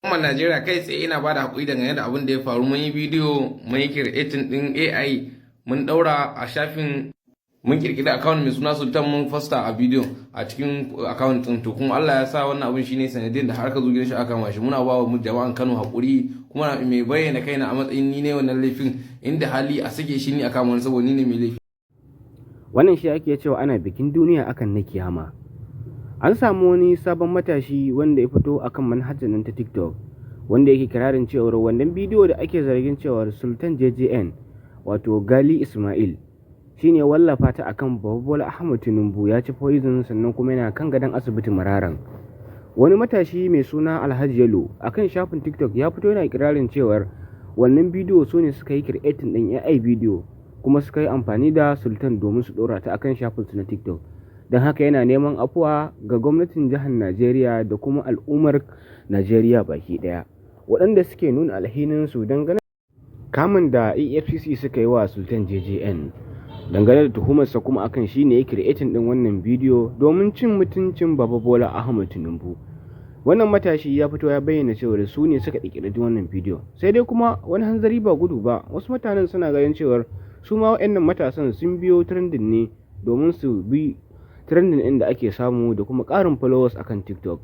Al'ummar Najeriya, kai tsaye ina bada haƙuri dangane da abin da ya faru. Mun yi bidiyo, mun yi creating din AI, mun ɗaura a shafin, mun kirkiri account mai suna Sultan, mun posta a bidiyo a cikin account din. To kuma Allah ya sa wannan abin shine sanadin da har ka zo gidan shi aka kama shi. Muna ba wa jama'an Kano haƙuri, kuma mai bayyana kaina a matsayin ni ne wannan laifin. Inda hali a sake shi, ni a kama wani, saboda ni ne mai laifi. Wannan shi ake cewa ana bikin duniya akan na kiyama. An samu wani sabon matashi wanda ya fito akan manhajar nan ta TikTok, wanda yake kirarin cewar wannan bidiyo da ake zargin cewar Sultan JJN, wato Gali Ismail, shine wallafa ta akan Baba Bola Ahmed Tinubu ya ci poison, sannan kuma yana kan gadon asibiti mararan. Wani matashi mai suna Alhaji Yalo akan shafin TikTok ya fito yana kirarin cewar wannan bidiyo su ne suka yi creating ɗin AI bidiyo, kuma suka yi amfani da Sultan domin su ɗora ta akan shafinsu na TikTok. Don haka yana neman afuwa ga gwamnatin jihar Najeriya da kuma al'ummar Najeriya baki ɗaya waɗanda suke nuna alhininsu dangane kamun da EFCC suka yi wa Sultan JJN dangane da tuhumarsa, kuma akan shi ne ya creating ɗin wannan bidiyo domin cin mutuncin Baba Bola Ahmed Tinubu. Wannan matashi ya fito ya bayyana cewar su ne suka ƙirƙiri wannan bidiyo. Sai dai kuma wani hanzari ba gudu ba, wasu mutanen suna ganin cewar su ma waɗannan matasan sun biyo trending ne domin su bi trending ɗin da ake samu da kuma ƙarin followers akan TikTok.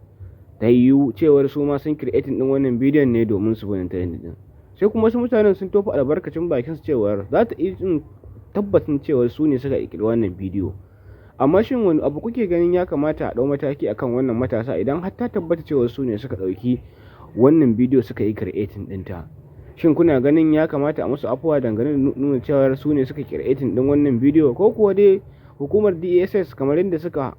Ta yiwu cewar su ma sun creating ɗin wannan bidiyon ne domin su bi trending ɗin. Sai kuma wasu mutanen sun tofa albarkacin bakin su cewar za ta iya jin tabbacin cewar su ne suka ƙirƙiri wannan bidiyo. Amma shin wani abu kuke ganin ya kamata a ɗau mataki akan wannan matasa idan har ta tabbata cewar su ne suka ɗauki wannan bidiyo suka yi creating ɗinta? Shin kuna ganin ya kamata a musu afuwa dangane da nuna cewar su ne suka creating ɗin wannan bidiyo, ko kuwa dai hukumar DSS, kamar yadda suka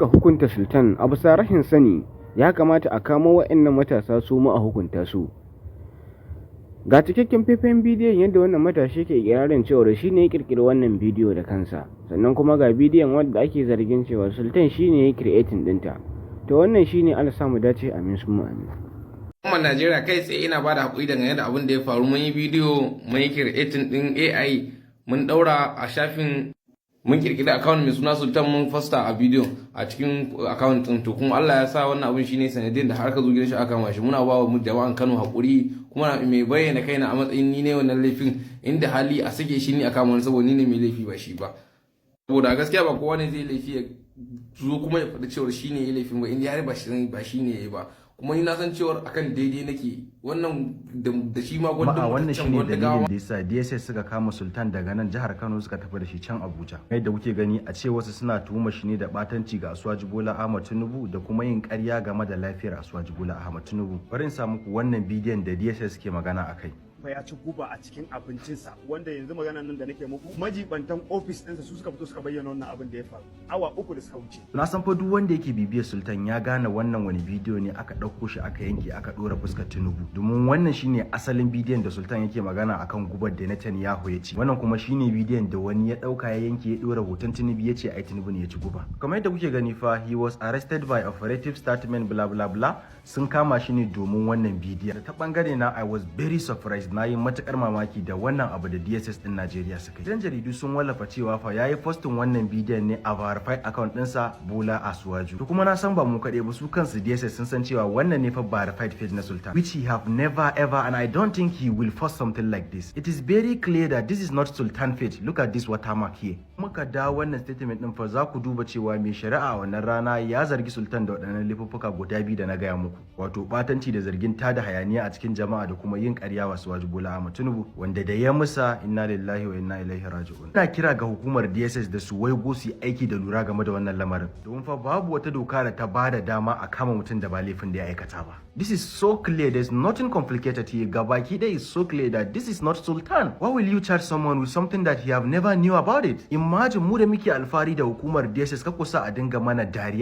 hukunta Sultan a bisa rashin sani, ya kamata a kamo waɗannan matasa su ma a hukunta su? Ga cikakken faifan bidiyon yadda wannan matashi ke ikirarin cewar shi ne ya ƙirƙiri wannan bidiyo da kansa, sannan kuma ga bidiyon wanda ake zargin cewa Sultan shi ne ya creating ɗinta. To wannan shi ne. Allah sa mu dace, amin summa amin. Al'ummar Najeriya, kai tsaye ina bada haƙuri dangane da abin da ya faru. Mun yi bidiyo, mun yi creating din AI, mun ɗaura a shafin, mun kirkiri account mai suna Sultan, mun posta a bidiyo a cikin account din. To kuma Allah ya sa wannan abin shine sanadin da har ka zo gidan shi aka kama shi. Muna ba wa jama'an Kano haƙuri, kuma mai bayyana kaina a matsayin ni ne wannan laifin. Inda hali a sake shi, ni a kama wani, saboda ni ne mai laifi ba shi ba. Saboda gaskiya ba kowa ne zai laifi ya zo kuma ya faɗi cewar shi ne ya laifin ba, inda har ba shi ne ya yi ba. Kuma ni na san cewar akan daidai nake wannan da shi ma. Gwanda wannan shine dalilin da yasa DSS suka kama Sultan daga nan jihar Kano suka tafi da shi can Abuja. Yadda kuke gani, a ce wasu suna tuhuma shi ne da batanci ga Asiwaju Bola Ahmad Tinubu da kuma yin ƙarya game da lafiyar Asiwaju Bola Ahmad Tinubu. Bari in sa muku wannan bidiyon da DSS ke magana akai. Fa ya ci guba a cikin abincinsa, wanda yanzu maganan nan da nake muku, majibantan ofis ɗinsa su suka fito suka bayyana wannan abin da ya faru awa 3 da suka wuce. Na san fa duk wanda yake bibiyar Sultan ya gane wannan wani bidiyo ne aka ɗauko shi aka yanke aka ɗora fuskar Tinubu, domin wannan shine asalin bidiyon da Sultan yake magana akan gubar da Netanyahu ya ci. Wannan kuma shine bidiyon da wani ya ɗauka ya yanke ya ɗora hoton Tinubu, ya ce ai Tinubu ne ya ci guba. Kamar yadda kuke gani fa, he was arrested by operative statement, bla bla bla. Sun kama shi ne domin wannan bidiyon. Ta bangare na, I was very surprised, na yi matukar mamaki da wannan abu da DSS din Najeriya suka yi. Gidan jaridu sun wallafa cewa fa yayi posting wannan bidiyon ne a verified account ɗinsa, Bola Asiwaju. To kuma na san ba mu kaɗai ba, su kansu DSS sun san cewa wannan ne fa verified page na Sultan, which he have never ever and I don't think he will post something like this. It is very clear that this is not Sultan page. Look at this watermark here. Muka dawo wannan statement din fa, za ku duba cewa mai shari'a wannan rana ya zargi Sultan da waɗannan laifuffuka guda biyu da na gaya muku, wato batanci da zargin tada hayaniya a cikin jama'a da kuma yin ƙarya wa Asiwaju Bola Ahmad Tinubu, wanda da ya musa. Inna lillahi wa inna ilaihi raji'un. Ina kira ga hukumar DSS da su waigo su yi aiki da lura game da wannan lamarin, domin fa babu wata doka da ta bada dama a kama mutum da ba laifin da ya aikata ba. This is so clear, there's nothing complicated here. Gabaki ɗaya is so clear that this is not Sultan. Why will you charge someone with something that he have never knew about it? Imagine mu da muke alfahari da hukumar DSS, ka kusa a dinga mana dariya.